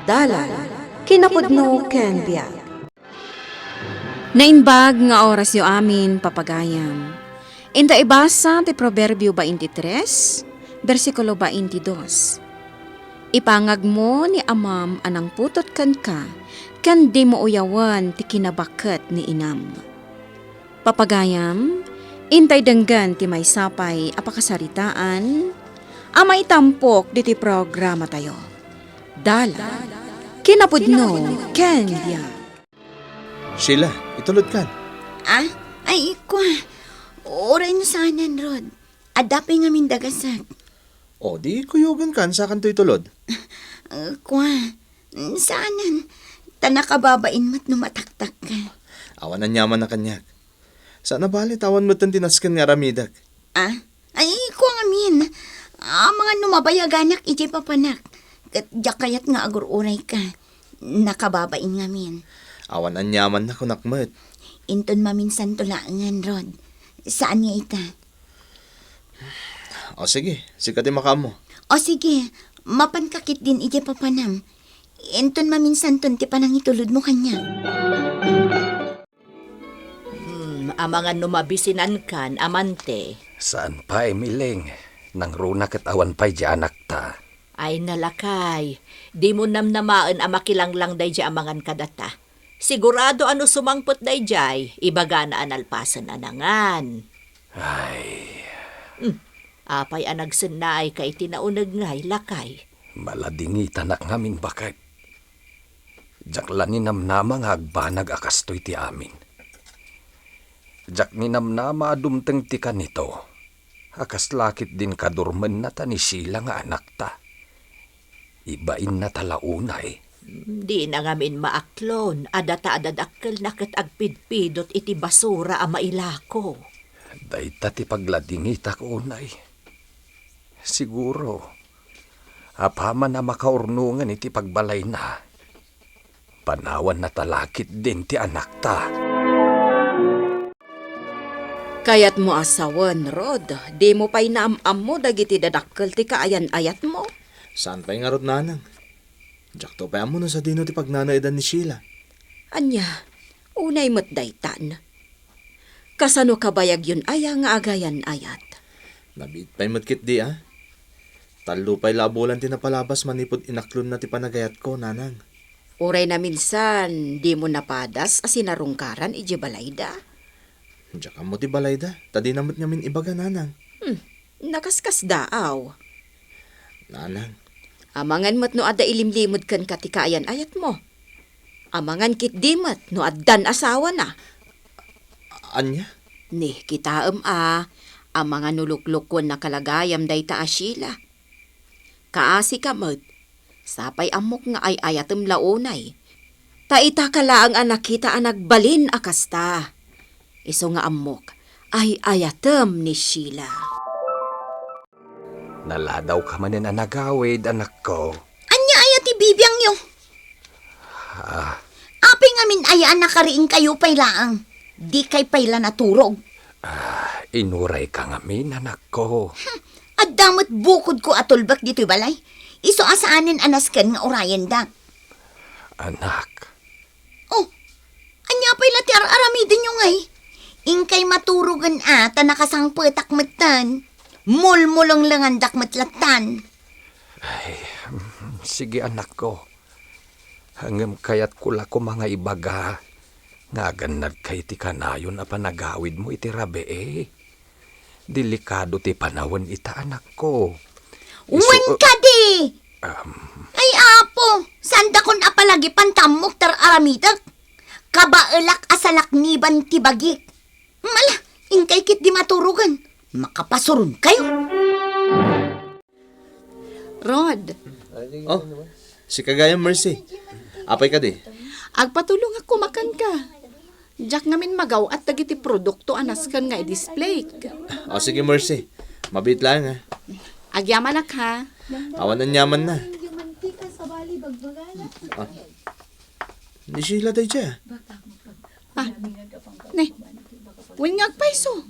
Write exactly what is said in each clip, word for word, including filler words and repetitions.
Dalan, kinapudno ken biag. Naimbag nga orasyo amin, papagayam. Inta ibasa ti Proverbio baintitres, bersikulo baintidos. Ipangagmo ni amam a nangputot kenka, ken dimo uyawen ti kinabaket ni inam. Papagayam, intay denggen ti maysa pay a pakasaritaan a maitampok ditoy programatayo. Dalan, kinapudno, ken biag. Sheila, itulodkan. Ah? Ay, kua. Uray no saanen, Rod. Adda pay ngamin dagasak. O, di kuyogenkan, sakanto itulod. Ah, kua. Saanen. Ta nakababain met no mataktakka. Awan aniaman a kaniak. Saan a bale ta awan metten ti nasken nga aramidek. Ah? Ay, kua ngamin. Amangan no mabayaganak idiay papanak. Ket diak kayat nga agur-urayka. Nakababain ngamin. Awan aniaman a kunak met. Inton maminsanto laengen, Rod. Saan nga ita? O sige, sika ti makaammo. O sige, mapanka ketdin idiay papanam. Inton maminsanton ti panangitulodmo kaniak. Hmm, amangan no mabisinankan, amante. Saan pay, Miling. Nangruna ket awan pay diay anakta. Ay, nalakay. Dimo namnamaen a makilanglang daydiay amangan kadata. Sigurado a no sumangpet daydiay, ibagana a nalpasen a nangan. Ay. Hmm, apay a nagsennaayka iti nauneg ngay, lakay? Maladingitanak ngamin baket. Diak la ninamnama nga agbanag a kastoy ti amin. Diak ninamnama a dumteng ti kanito, a kasla ketdin kadurmenna ta ni Sheila nga anakta. Ibainna ta la unay. Dina ngamin maaklon a data a dadakkelna ket agpidpidot iti basura a mailako. Dayta ti pagladingitak unay. Siguro, apaman a makaurnongen iti pagbalayna, panawanna ta la ketdin ti anakta. Kayatmo a sawen, Rod, dimo pay naam-ammo dagiti dadakkel ti kaayan-ayatmo? Saan pay ngarud, nanang. Diakto pay ammo no sadino ti pagnanaedan ni Sheila. Ania, unay met daytan. Kasano kabayagyon aya nga agayan-ayat? Nabiit pay met ketdi, a. Tallo pay la a bulan ti napalabas manipud inaklonna ti panagayatko, nanang. Uray naminsan, dimo napadas a sinarungkaran idiay balayda? Diak ammo ti balayda, ta dina met ngamin ibaga, nanang. Hmm, nakaskasdaaw. Nanang. Amangan met no adda ilimlimed kenka ti kaayan-ayatmo. Amangan ketdi met no addan asawana. Ania? Ni, kitaem a, amangan no luklukuen nakalagayam dayta a Sheila. Kaasika met, sapay ammok nga ay-ayatem la unay. Ta itaka laeng a nakita a nagbalin a kasta. Isu nga ammok, ay-ayatem ni Sheila. Naladawka manen a nagawid, anakko. Ania aya ti bibiangyo? Ah. Apay ngamin aya a nakariingkayo pay laeng? Dikay pay la naturog? Ah, inurayka ngamin, anakko. Hmm, adda met bukodko a tulbek ditoy balay. Isu a saanen a nasken nga urayendak. Anak. Oh, ania pay la ti ar-aramidenyo ngay? Inkay maturogen a, ta nakasangpetak metten. Mulmulenglengandak met lattan. Ay, sige, anakko. Ngem kayatko la koma nga ibaga nga agannadka iti kanayon a panagawidmo iti rabii. Delikado ti panawen ita, anakko. Isu- Wen kadi! Am. Ay, Apo, saandakon a palagipan ta ammok ti ar-aramidek. Kabaelak a salakniban ti bagik. Mala, inkay ketdi maturogen. Makapasuronkayo. Rod. Oh, sika gayam, Mercy. Apay kadi? Agpatulongak koma kenka. Diak ngamin magaw-at dagiti produkto a nasken nga i-display. Oh, sige, Mercy. Mabiit laeng, ha? Agyamanak, ha? Awan aniamanna. Ah. Ni Sheila daydiay, ah. Ah, ne. Wen nga agpayso.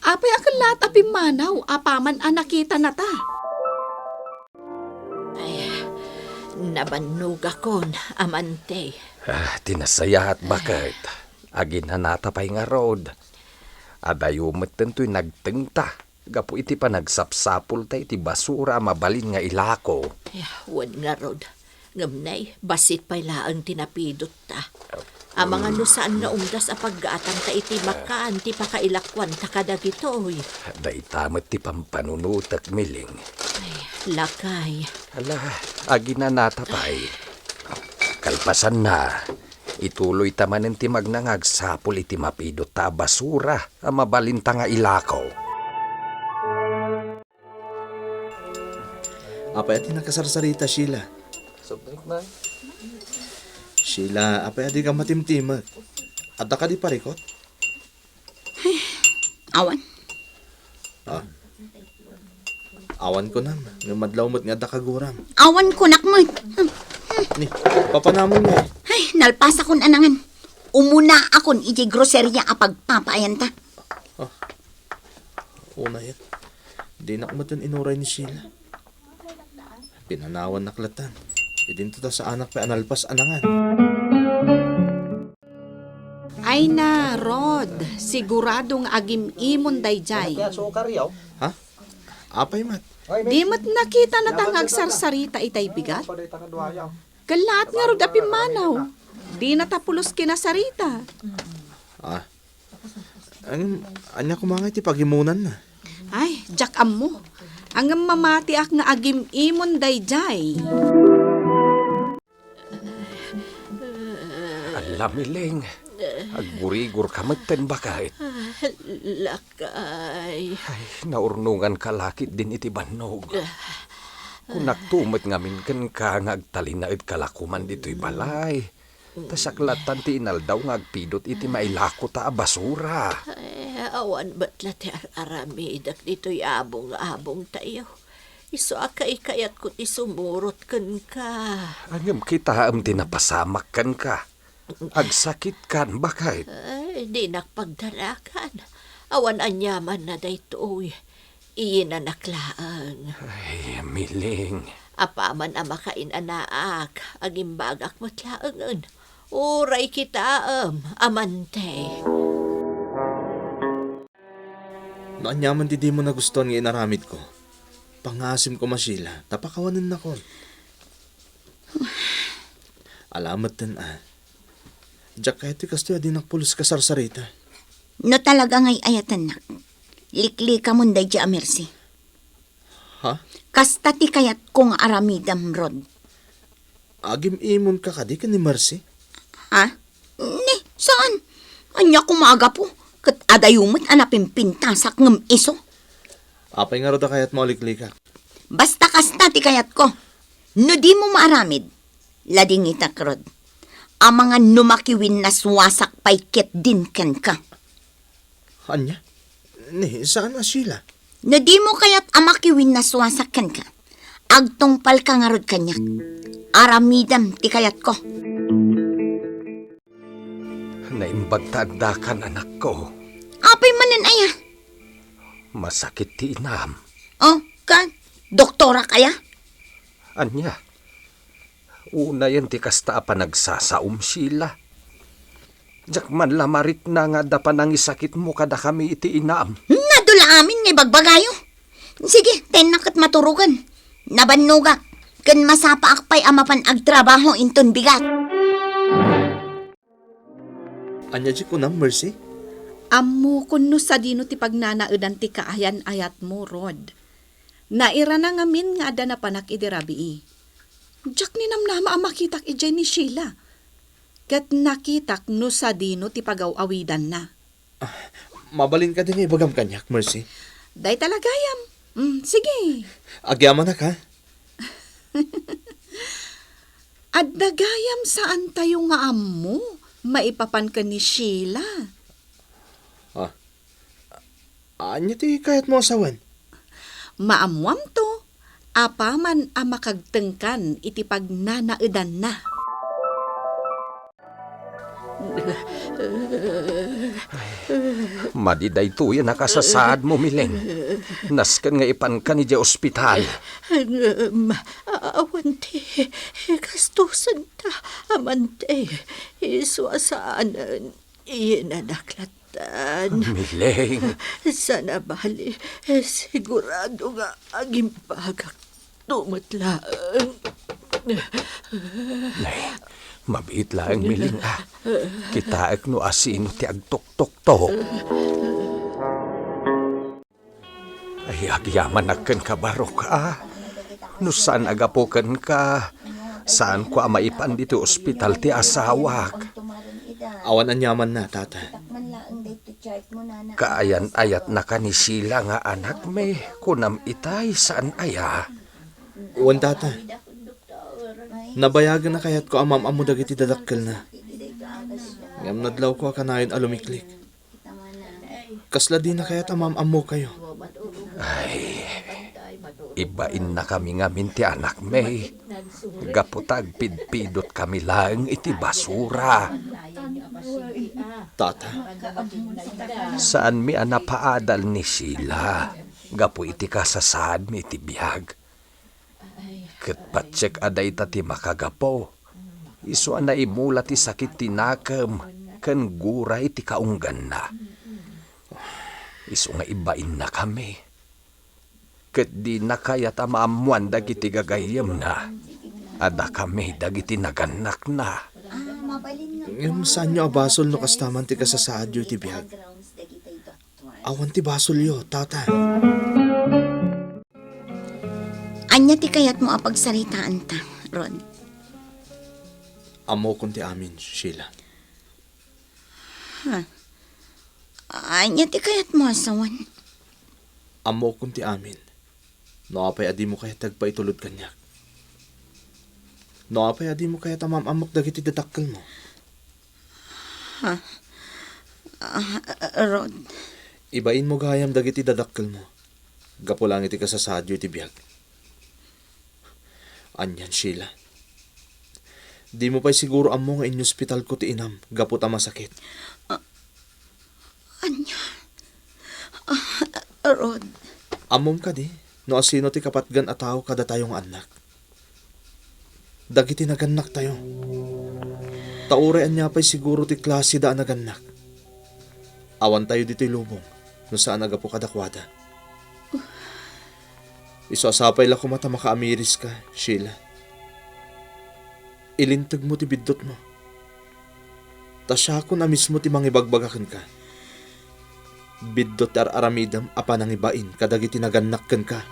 Apay a kellaat a pimmanaw, apaman a nakitanata? Ay, Nabannogakon, Amante. Ah, ti nasayaat baket. Aginanata pay ngarud. Adayo metten toy nagtengta gapu iti panagsapsapulta iti basura a mabalin nga ilako. Ay, wen ngarud. Ngem nay, bassit pay laeng ti napidotta. Amangan no saan nga umdas a paggaatanta iti makan ti pakailakuanta kadagitoy. Dayta met ti pampanunotek, Miling. Ay, lakay. Ala, aginanata pay. Kalpasanna, ituloyta manen ti magna nga agsapul iti mapidotta a basura a mabalinta nga ilako. Apay a ti nakasarsarita, Sheila? Soft drink na. Sheila, apay a dika matimtimek? Adda kadi parikut? Awan. Ah. Awan kunam, ngem madlaw met nga adda kaguram. Awan kunak met. Ni, papanamon nga. Ay, nalpasakon a nangan. Umunaakon iti groceria a pagpapaayanta. Ah. Unayen, dinak metten inuray ni Sheila. Pinanawannak latta. Idinto ta saanak pay a nalpas a nangan. Ay na, Rod, sigurado nga agim-imon daydiay. Ha? Apay met? Di met nakita na ta nga agsarsarita itay bigat? Kellaat ngarud a pimmanaw. Dina ta pulos kinasarita. Ah. Ang, ania koma nga iti pagimunanna? Ay, diak ammo. Ngem mamatiak nga agim-imon daydiay. Ala, Miling. Agburigor ka metten, baket. Ah, lakay. Ay, naurnongan ka la ketdin iti bannog. Kunak to met ngamin kenka nga agtalinaed ka la koman ditoy balay. Ta siak lattan ti inaldaw nga agpidot iti mailakota a basura. Ay, awan met la ti ar-aramidek ditoy abung-abungtayo. Isu a kaikayatko ti sumurot kenka. Ngem kitaem ti napasamak kenka. Agsakitkan, baket. Ay, dinak pagdarakan. Awan aniamanna daytoy. Iyinanak laeng. Ay, Miling. Apaman a makain-anaak, agimbagak met laengen. Uray kitaem, Amante. No aniaman ti dimo nagustuan nga inaramidko, pangngaasim koma, Sheila, ta pakawanennakon. Ala metten a. Diak kayat ti kastoy a dinak pulos kasarsarita. No talaga nga ay-ayatennak, liklikamon daydiay a Mercy. Ha? Kasta ti kayatko nga aramidem, Rod. Agim-imonka kadi ken ni Mercy? Ha? Ni, saan? Ania koma a gapu? Ket adayo met a napimpintasak ngem isu. Apay ngarud a kayatmo a liklikak? Basta kasta ti kayatko. No dimo maaramid, ladingitak, Rod. Amangan no makiwinnaswasak pay ketdin kenka. Ania? Ni, saan a, Sheila? No dimo kayat a makiwinnaswasak kenka, agtungpalka ngarud kaniak. Aramidem ti kayatko. Naimbag ta addakan, anakko. Apay manen aya? Masakit ti inam. Oh, kan? Doktora kaya? Ania? Unayen ti kasta a panagsasaom, Sheila. Diak man la marikna nga adda panangisakitmo kadakami iti inam. Nadula amin nga ibagbagayo. Sige, tennak ket maturogen. Nabannogak, ken masapaak pay a mapan agtrabaho inton bigat. Ania ti kunam, Mercy? Ammokon no sadino ti pagnanaedan ti kaayan-ayatmo, Rod. Nairana ngamin nga adda napanak idi rabii. Diak ninamnama a makitak idiay ni Sheila. Ket nakitak no sadino ti pagaw-awidanna. Ah, mabalin kadi nga ibagam kaniak, Mercy? Dayta la gayam. Mm, sige. Agyamanak, ha? Adda gayam saantayo nga ammo maipapan ken ni Sheila. Ah, ania ti kayatmo a sawen? Maammoamto, apaman a makagtengkan iti pagnanaedanna. Madi daytoyen a kasasaadmo, Miling. Nasken nga ipankan idiay ospital. Ngem, a-, awan ti gastusen ta, amante. Isu a saanen, inanak lattan. Miling. Sana bali, sigurado nga agimbagak. Tumet laeng. Nay, mabiit laeng, Miling, a. Kitaek no asino ti agtuktokto. Ay, agyamanak kenka, Barok, a. No saan a gapu kenka, saanko a maipan ditoy ospital ti asawak. Awan aniamanna, Tata. Kaayan-ayatnaka ni Sheila nga anakmi, kunam itay, saan aya? Wen, Tata. Nabayagen a kayatko a maam-ammo dagiti dadakkelna. Ngem nadlawko a kanayon a lumiklik. Kasla dina kayat a maam-ammokayo. Ay, ibainna kami ngamin ti anakmi. Gapu ta agpidpidot kami laeng iti basura. Tata. Saanmi a napaadal ni Sheila gapu iti kasasaadmi iti biag. Ket patiek a dayta ti makagapu. Isu a naimula ti sakit ti nakem ken guray ti kaungganna. Isu nga ibainna kami. Ket dina kayat a maammoan dagiti gagayyemna a dakami dagiti nagannakna. Ngem saanyo a basol no kasta man ti kasasaadyo iti biag. Awan ti basolyo, Tata. Ania ti kayatmo a pagsaritaanta, Rod? Ammokon ti amin, Sheila. Ha? Ania ti kayatmo a sawen? Ammokon ti amin. No apay a dimo kayat ti agpaitulod kaniak? No apay a dimo kayat a maam-ammok dagiti dadakkelmo? Ha? Ah, Rod. Ibainmo gayam dagiti dadakkelmo. Gapu laeng iti kasasaadyo iti biag. Anian, Sheila? Dimo pay siguro ammo nga inyospitalko ti inam gapu ta masakit. Ah, ania? Ah, Rod. Ammom kadi no asino ti kapatgan a tao kadatayo nga annak? Dagiti nagannaktayo. Ta uray ania pay siguro ti klaseda a nagannak, awantayo ditoy lubong no saan a gapu kadakuada. Isu a sapay la koma ta makaamiriska, Sheila. Ilintegmo ti biddutmo. Ta siakon a mismo ti mangibagbaga kenka. Biddut ti ar-aramidem a panangibain kadagiti nagannak kenka.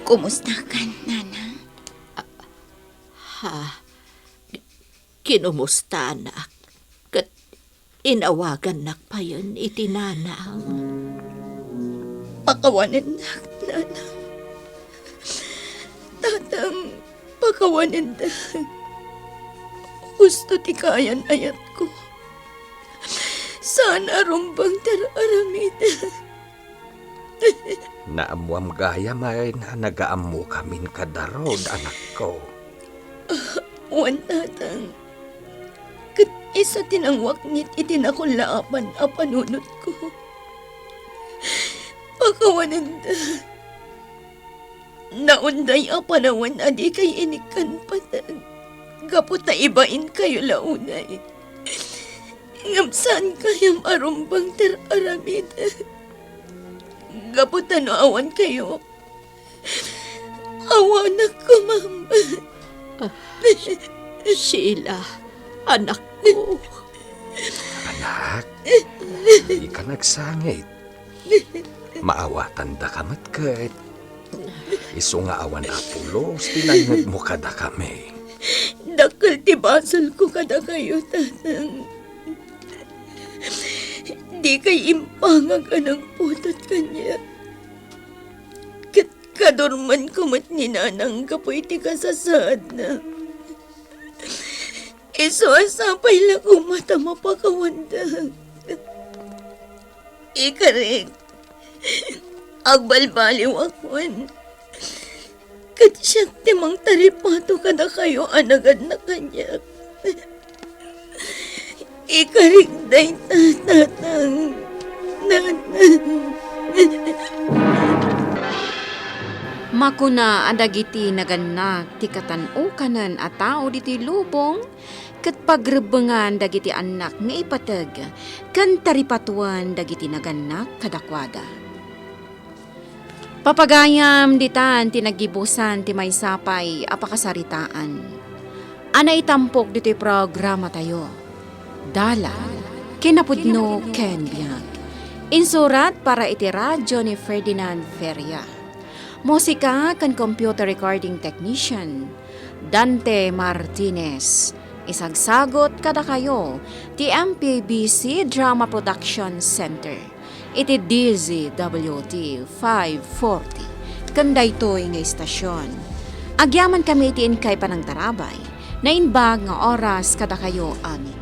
Kumustakan, Nanang? Ha? Kinumustanak ket inawagannak payen iti nanang. Pakawanennak, Nanang. Tatang, pakawanendak. Husto ti kaayan-ayatko. Saan a rumbeng ti ar-aramidek. Naammoam gayam a nagaammokamin kada Rod, anakko. Wen, Tatang. Ket isu ti nangwaknit iti nakullaapan a panunotko. Pakawanendak. Naunday a panawen a dikay inikkan pateg gapu ta ibainkayo la unay. Ngem saan gayam a rumbeng ti ar-aramidek. Gapu ta no awankayo, awanak koma. Ah, Sheila, anakko. Anak, dika nagsangit. Maawatandaka met ket. Isu nga awan a pulos ti nangngegmo kadakami. Dakkel ti basolko kadakayo, Tatang. Dikay impangag a nangputot kaniak. Ket kadurmanko met ni Nanang gapu iti kasasaadna. Isu a sapay la koma ta mapakawandak. Ikarik, agbalbaliwakon. Ket siak ti mangtaripato kadakayo a nagannak kaniak. Ikarik dayta, Tatang. Tatang. Makuna a dagiti nagannak ti katan-okanen a tao ditoy lubong, ket pagrebbengan dagiti annak nga ipateg ken taripatoen dagiti nagannak kadakuada. Papagayam, ditan ti naggibusan ti maysa pay a pakasaritaan a naitampok ditoy programatayo, Dalan, Kinapudno ken Biag. Insurat para iti radyo ni Ferdinand Feria. Musika ken computer recording technician, Dante Martinez. Isagsagot kadakayo ti M P B C Drama Production Center iti D Z W T five forty ken daytoy nga istasion. Agyamankami iti inkay panangtarabay, naimbag nga oras kadakayo amin.